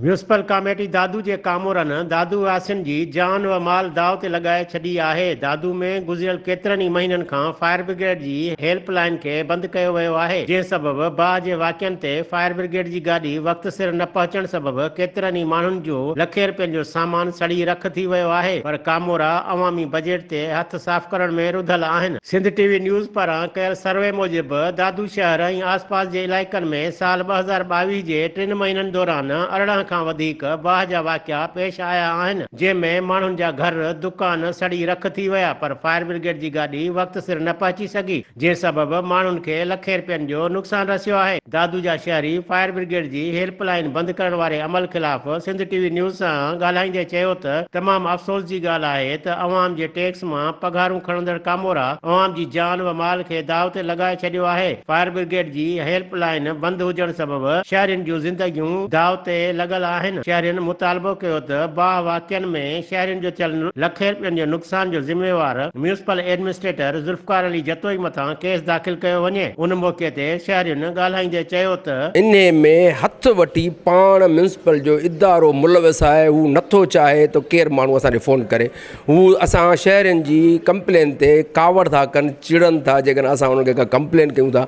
Municipal committee Dadu جي ڪامورن دادو واسين جي جان و مال داء تي لڳائي ڇڏي آهي، دادو ۾ گذريل ڪيترن ئي مهينن کان فائر برگيڊ جي هيلپ لائين کي بند ڪيو ويو آهي، جنهن سبب باهه جي واقعن تي فائر برگيڊ جي گاڏي وقت سر نه پهچڻ سبب ڪيترن ئي ماڻهن جو لکين رپين جو سامان سڙي رک ٿي ويو آهي پر ڪامورا عوامي بجيٽ تي هٿ صاف ڪرڻ ۾ رڌل آهن. سنڌ ٽي وي نيوز پاران ڪيل سروي موجب دادو شهر ۽ آسپاس جي علائقن ۾ سال 2022 جي ٽن مهينن دوران 18 کان وڌيڪ باهه جا واقعا پيش آيا آهن جنهن ۾ ماڻهن جا گهر، دڪان سڙي رک ٿي ويا پر فائر برگيڊ جي گاڏي وقت سر نه پهچي سگهي جنهن سبب ماڻهن کي لکين رپين جو نقصان رسيو آهي. دادو جا شهري فائر برگيڊ جي هيلپ لائين بند ڪرڻ واري عمل خلاف سنڌ ٽي وي نيوز سان ڳالهائيندي چيو ته تمام افسوس جي ڳالهه آهي ته عوام جي ٽيڪس مان پگهارون کڻندڙ ڪامورا عوام جي جان و مال کي داء تي لڳائي ڇڏيو آهي، فائر برگيڊ جي هيلپ لائين بند هجڻ سبب شهرين جون زندگيون داء تي لڳل آهن، شهرين مطالبو ڪيو ته باهه واقعن ۾ شهرين جو ٿيل لکين رپين جو نقصان جو ذميوار ميونسپل ايڊمنسٽريٽر ذوالفقار علي جتوئي مٿان ڪيس داخل ڪيو وڃي، ان موقعي تي شهرين ڳالهائيندي چيو ته. انهي ۾ هٿ وٺي پاڻ ميونسپل جو ادارو ملوث آهي، هو نٿو چاهي ته ڪير ماڻهو اسان ڏي فون ڪري، هو اسان شهرين جي ڪمپلين تي ڪاوڙ ٿا ڪن چڙن ٿا جيڪڏهن اسان انهن کي ڪا ڪمپلين ڪيون ٿا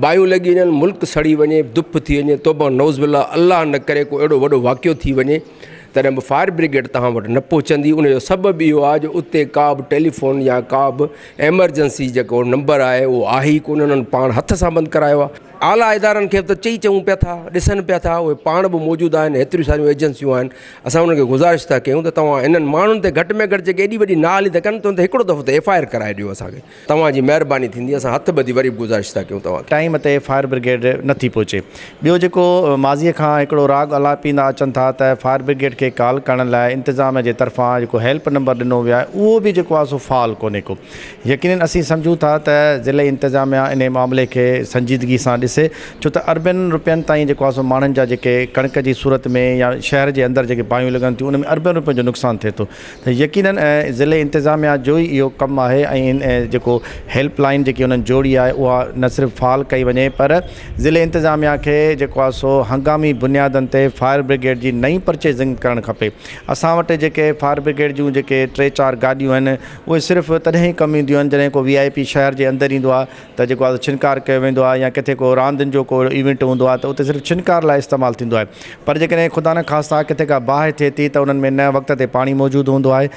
باهيون لڳي وڃن ملڪ سڙي وڃي دپ ٿي وڃي توبه نعوذ بالله الله نه ڪري ڪو اهڙو وڏو واقعو ٿي وڃي تڏهن به فائر برگيڊ توهان وٽ نه پهچندي ان جو سبب اهو آهي جو اتي ڪا به ٽيليفون يا ڪا به ايمرجنسي جيڪو نمبر آهي اهو آهي ئي ڪونه انهن پاڻ هٿ سان بند ڪرايو آهي اعليٰ ادارن کي به ته چئي چئون پيا ٿا ڏسن پيا ٿا اهي پاڻ به موجود آهن هيتريون ساريون ايجنسيون آهن اسان انهن کي گذارش ٿا ڪيون ته توهان انهن ماڻهن تي گهٽ ۾ گهٽ جيڪي ايڏي وڏي نااهلي ٿا ڪن ته ان تي هڪڙو دفعو ته ايف I R ڪرائي ڏيو اسان کي توهان جي مهرباني ٿيندي اسان هٿ ٻڌي وري به گذارش ٿا ڪيون توهان کي. ٽائيم تي فائر برگيڊ نه ٿي پهچي ٻيو جيڪو ماضي کان هڪڙو راڳ الاپيندا اچن ٿا ته فائر برگيڊ کي ڪال ڪرڻ لاء انتظاميه جي طرفان جيڪو هيلپ نمبر ڏنو ويو آهي اهو به جيڪو آهي سو فعال ڪونهي ڪو يقينن اسين سمجهون ٿا ته ضلعي انتظاميا انهي معاملي کي سنجيدگي سان ڏسي ڇو ته اربين روپين تائين جيڪو آهي سو ماڻهن جا جيڪي ڪڻڪ جي صورت ۾ يا شهر جي اندر جيڪي باهيون لڳن ٿيون ان ۾ اربين روپين جو نقصان ٿئي ٿو ته يقينن ضلعي انتظاميا جو ئي اهو ڪم آهي ۽ جيڪو هيلپ لائين جيڪي انهن جوڙي آهي اها نه صرف فعال ڪئي وڃي پر ضلعي انتظاميا کي جيڪو آهي سو هنگامي بنيادن تي فائر برگيڊ جي نئين پرچيزنگ ڪرڻ کپي اسان وٽ جيڪي فائر برگيڊ جون جيڪي ٽي چار گاڏيون آهن اهي صرف تڏهن ئي ڪم اينديون آهن جڏهن ڪو وي آء پي شهر جي اندر ايندو آهي ته جيڪو آهي ڇنڪار ڪيو ويندو آهي يا ڪٿي ڪو راندين جو ڪو اهڙو ايونٽ هوندو آهي ته اتي صرف ڇنڪار لاء استعمال ٿيندو آهي پر جيڪڏهن خدا نه خواسته ڪٿي ڪا باهه ٿئي ٿي ته انهن ۾ نه وقت تي پاڻي موجود هوندو آهي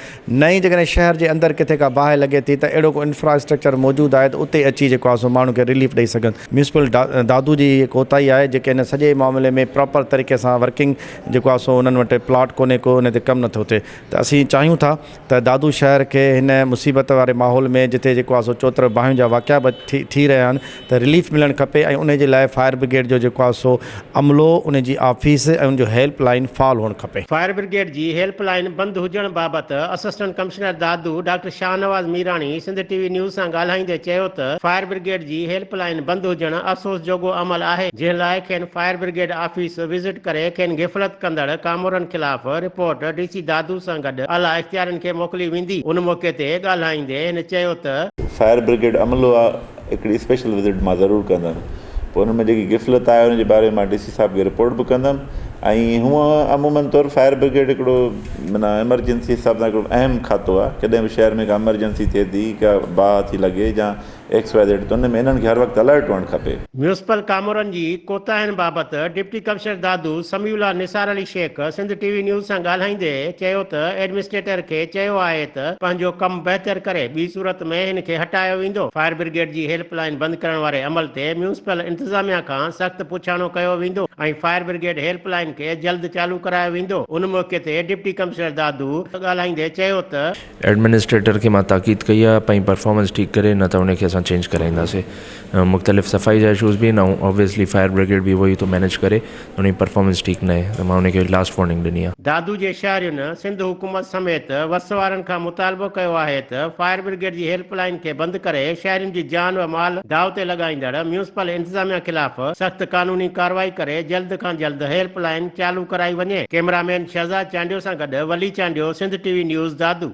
نه ئي جيڪڏهن شهر جي اندر ڪٿي ڪا باهه لڳي ٿي ته اهڙو ڪو انفراسٽرڪچر موجود آهي ته اتي اچي جيڪو آهي سو ماڻهن کي رليف ڏئي سگهن. ميونسپل دادو جي هي ڪوتاهي آهي جيڪي هن سڄي معاملي ۾ پراپر طريقي سان ورڪنگ جيڪو آهي سو انهن وٽ پلاٽ ڪونهي ڪو ان تي ڪم نٿو ٿئي ته اسين چاهيون ٿا ته دادو شهر کي هن مصيبت واري ماحول ۾ جتي جيڪو آهي سو چوطرف باهين جا واقعا به ٿي ٿي رهيا آهن ته رليف ملڻ کپي ۽ انهي جي لاء فائر برگيڊ جو جيڪو آهي سو عملو ان جي آفيس ۽ ان جو هيلپ لائين فعال هئڻ کپي. فائر برگيڊ جي هيلپ لائين بند هجڻ بابت assistant commissioner Dadu doctor Shahnawaz Mirani Sindh T V news سان ڳالهائيندي چيو ته فائر برگيڊ جي هيلپ لائين بند هجڻ افسوس جوڳو عمل آهي جنهن لاء کين فائر برگيڊ آفيس وزٽ ڪري کين غفلت ڪندڙ ڪامورن خلاف رپورٽ ڊي سي دادو سان گڏ اعليٰ اختيارين کي موڪلي ويندي. ان موقعي تي ڳالهائيندي هن چيو ته. فائر برگيڊ عملو آ هڪڙي اسپيشل وزٽ مان ضرور ڪندم پوء ان ۾ جيڪي غفلت آهي ان جي باري ۾ مان ڊي سي صاحب کي رپورٽ به ڪندم ۽ هونء عمومن طور فائر برگيڊ هڪڙو معنيٰ ايمرجنسي حساب سان هڪڙو اهم کاتو آ ڪڏهن به شهر ۾ ڪا ايمرجنسي ٿئي ٿي ڪا باهه ٿي لڳي يا ايڪس وائي زيڊ ته ان ۾ انهن کي هر وقت الرٽ هئڻ کپي. ميونسپل ڪامورن جي ڪوتاهين بابت deputy commissioner Dadu Samiullah Nisar Ali Shaikh Sindh T V news سان ڳالهائيندي چيو ته ايڊمنسٽريٽر کي چيو آهي ته پنهنجو ڪم بهتر ڪري ٻي صورت ۾ هن کي هٽايو ويندو، فائر برگيڊ جي هيلپ لائين بند ڪرڻ واري عمل تي ميونسپل انتظاميا کان سخت پڇاڻو ڪيو ويندو ۽ فائر برگيڊ هيلپ لائين کي جلد چالو ڪرايو ويندو، ان موقعي تي ڊپٽي ڪمشنر دادو ڳالهائيندي چيو ته. ايڊمنسٽريٽر کي مان تاڪيد ڪئي آهي پنهنجي پرفارمنس ٺيڪ ڪري نه ته ان کي اسان چينج ڪرائينداسي مختلف صفائي جا اشوز به آهن ۽ آبويسلي فائر برگيڊ به اهو ئي ٿو مينيج ڪري ان جي پرفارمنس ٺيڪ ناهي ته مان ان کي لاسٽ وارننگ ڏني آهي. دادو جي شهرين سنڌ حڪومت سميت وس وارن کان مطالبو ڪيو آهي ته فائر برگيڊ جي هيلپ لائين کي بند ڪري شهرين جي جان و مال داء تي لڳائيندڙ ميونسپل انتظاميا خلاف سخت قانوني ڪارروائي ڪري جلد کان جلد هيلپ لائين چالو ڪرائي وڃي. ڪئميرا مين شهزاد چانڊيو سان گڏ Wali Chandio, Sindh T V news, Dadu.